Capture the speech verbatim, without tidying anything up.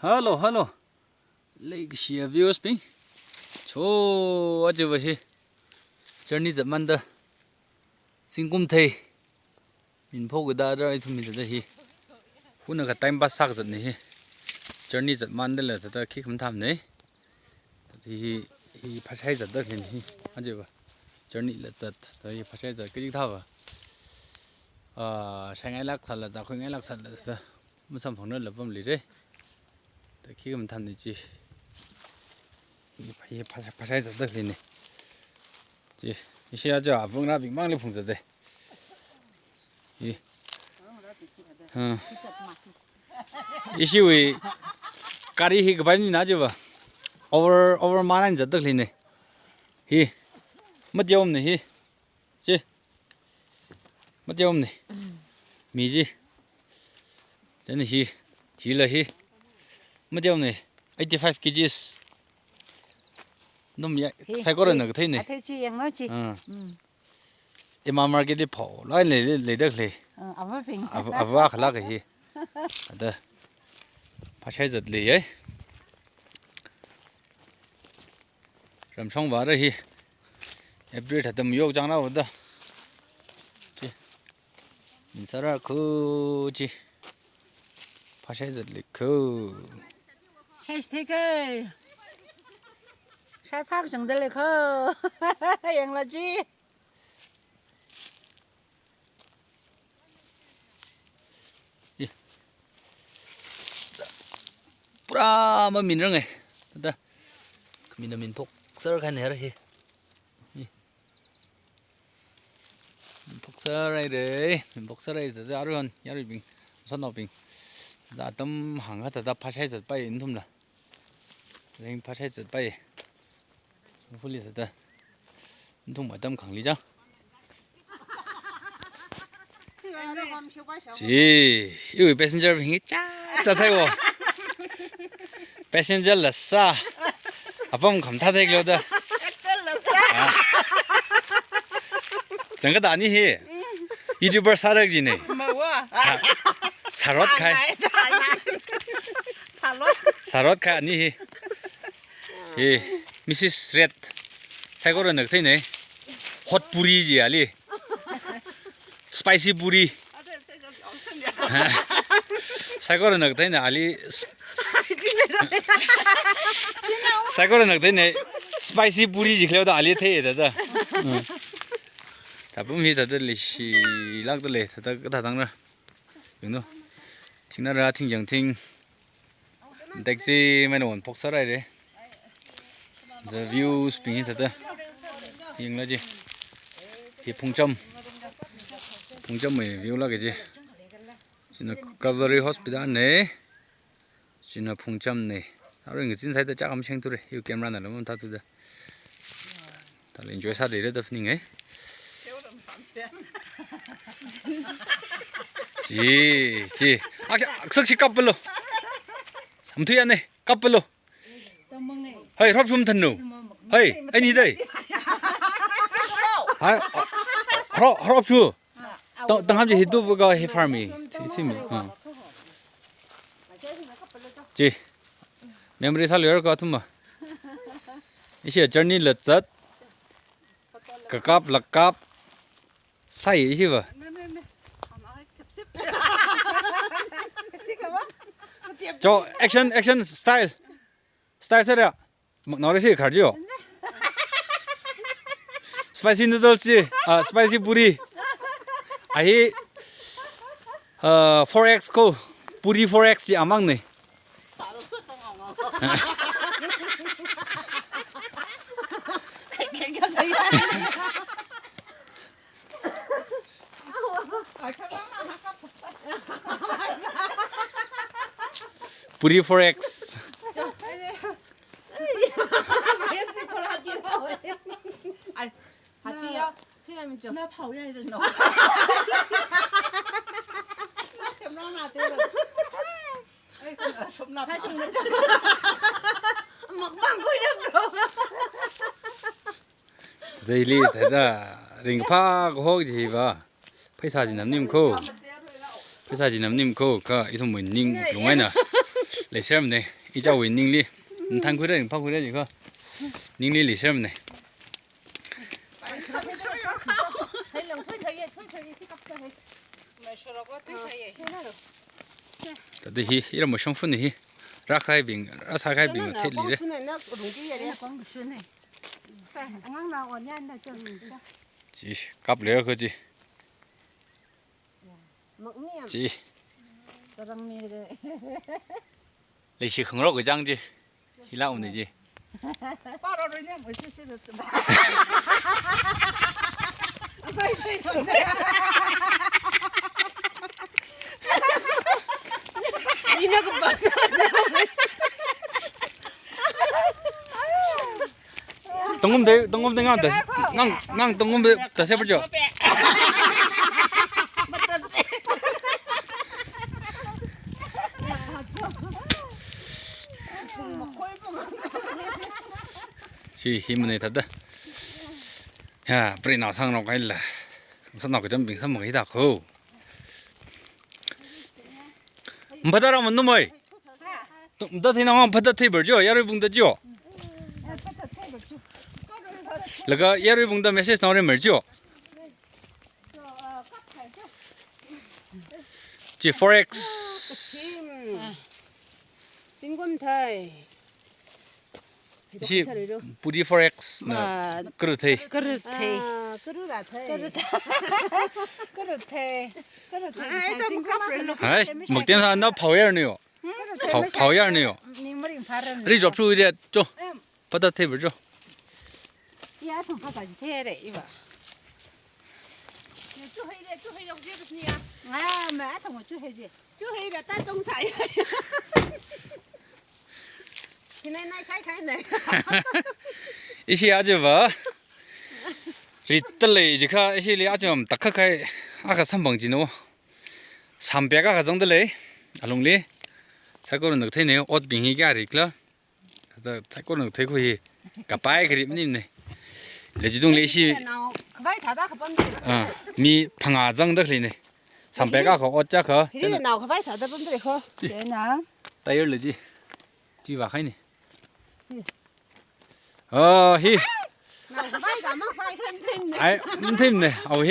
Hello, hello. Leikashiya viewers bing. Cho, aja va hi journey zatmanda zingkum thei min phokda da ithum mi zatda hi. Huna ka time pass sākazatna hi. Journey zatmanda la thāda khikha mathāmana. Hi, hi phashai zatda khalei hi. Aja va journey la zat, thāda hi phashai zat kajik thā va. Ah, shaingailāk sāla, zakhuingailāk sāla thāda masamphangna lapam lei re. Thāda khikha mathāmana chi. Hi, hi phashai, phashai zatda khaleina. Chi, ishi aja avungrabing mangli phungzatda. Hi. Ha. Ishiwui gari hi kapai maningmana aja va. Over, over maningmana zatda khaleina. Hi. Mateomana hi. Chi. Mateomana. Mi chi. Chieina hi. Hila hi. Mateomana. Eighty-five kgs. Num ya, hi, saikorana hi, katheina. Athei chi yanglu chi. Ah. Mm. Ima market li phao, loi lei, lei, leida khalei. Ah, avabing. Ava, ava khalāk hi. Thāda. Phashai zat lei ye. Ramshong vāra hi. April thāda mayok chāngra vāda. Chi. Min sāra kho chi. Phashai zat lei kho. Shai thei kho. Shai phak changda lei kho. Yanglu chi. Ye. Pura maminranga. Thāda. Khamina min phokser khanera hi. Ye. Min phokser haira. Min phokser haira. Thāda aruihon, yaruibing, sanaobing. Thāda atam hāngkha thāda phashai zatpai nathumla. Ring phashai zatpai. Hopefully thāda nathum atam khangli chang. Chi, iwui passenger bing hi cha, cha sai wo. Passenger la sā. Apam khamathā theilu da. Ah. Zangkada ani hi. YouTuber sāra kajina. Mawa. Sā, sārot khai. Sārot. Sārot khai ani hi. Hi, Missus Red. Saikorana katheina. Hot puri ji ali. Spicy puri. Saikorana katheina ali. Sp-, saikorana katheina. Spicy puri ji khalei da ali thei thāda. Hmm. Thāda apam hi thāda leishilākda lei, thāda kathā thangra. Yanglu. Thingnara, thing jang thing. Taxi maina wan phokser haira. The views bing hi thāda. Yanglu chi. Hi Phungcham. Phungchamwui view lāka chi. China Calvary Hospital na. China Phungcham na. Aruihon ngazin sāda chakam sheng ture. Iwui camera nala mathāthuda. Thāda enjoy sāda leira da phaninga. Chi, chi. Ak-, aksak chi kaplu. Samthuiya ne, kaplu. Hai, rop sum thanu. Hai, ani dai. Hai, ro-, rop su. Tang, tang ham chi hitu ka hi farm hi. Chi, chi mi. Ha. Chi. Memory sālu yar ka thuma. Ishi journey la zat. Kakap, lakap. Sai ishi va. Cho, action, action, style. Style sāra. Mak nora si kharjo. Spicy noodles chi, ah, spicy puri. Ahi, ah, four X ko, puri four X chi amang ne. Puri four X. Ai, hati ya, sila mi jo. Na phao ya ren no. Na kem na na te ren. Ai, kun, ah, shop na phao. Phao shop na jo. Mak mang ko ya bro. Daily thāda ringphā kahok ji va. Pheisā chi namnim ko. Pheisā chi namnim ko, kha ithum ning lungaina. Leisermane, ichāwui ningli. Nthang khuira, ningphā khuira jikha. Ningli leisermane. Tadi hi, ira mashong fun hi. Rākahaibing, rāsākahaibing, thei lire. Chi, kap lere ko chi. Chi. Leishi khangarok kachang chi. Hila umne chi. Tongum de, tongum de ngang da, ngang, ngang tongum de da se pa jo. Chi himane thāda. Ya, prinao sangnao kahaila. Sangnao kachambing samma kahai da ko. Mphada ra manumai. Tung, da thei na wang phada thei bar jo, yaruibung da jo. Laga yaruibung da message nao re mar jo. Chi four X. Singkum thai. Ishi puri four X na. Ah, karu thei. Karu thei. Ah, karu ra thei. Karu thei. Karu thei. Karu thei. Ai, singkum thai. Hai, makten sa na phao yar ni yo. Phao, phao yar ni yo. Ning maring pharan. Ri job chu ri jo. Em. Phada thei bar jo. Ya, thong phasa ji thei re, iva. Chu hei re, chu hei yong je bas ni ya. Ah, ma thong chu hei je. Chu hei re, ta tong sa ya. Chinai nai shai khai nai. Ishi aja va. Rit ta lei jikha, ishi li aja am takha khai, aka samphang jino. Sampek aka zangda lei, alungli. Saikora nakathei ne, otbing hi kayā rikla. Thāda saikora nakathei ko hi, kapai kari maning ne. Leijidung leishi. Nao, khavai thāda kapam de. Ah, mi phangā zangda khalei ne. Sampek aka ot chakha. Hiri nao khavai thāda pam de ko. Chi. Chena. Tayar leiji. Chi vākhai ne. Chi. Oh, hi. Nao khavai ka mang phai khan thim ne. Ai, thim ne. Au hi.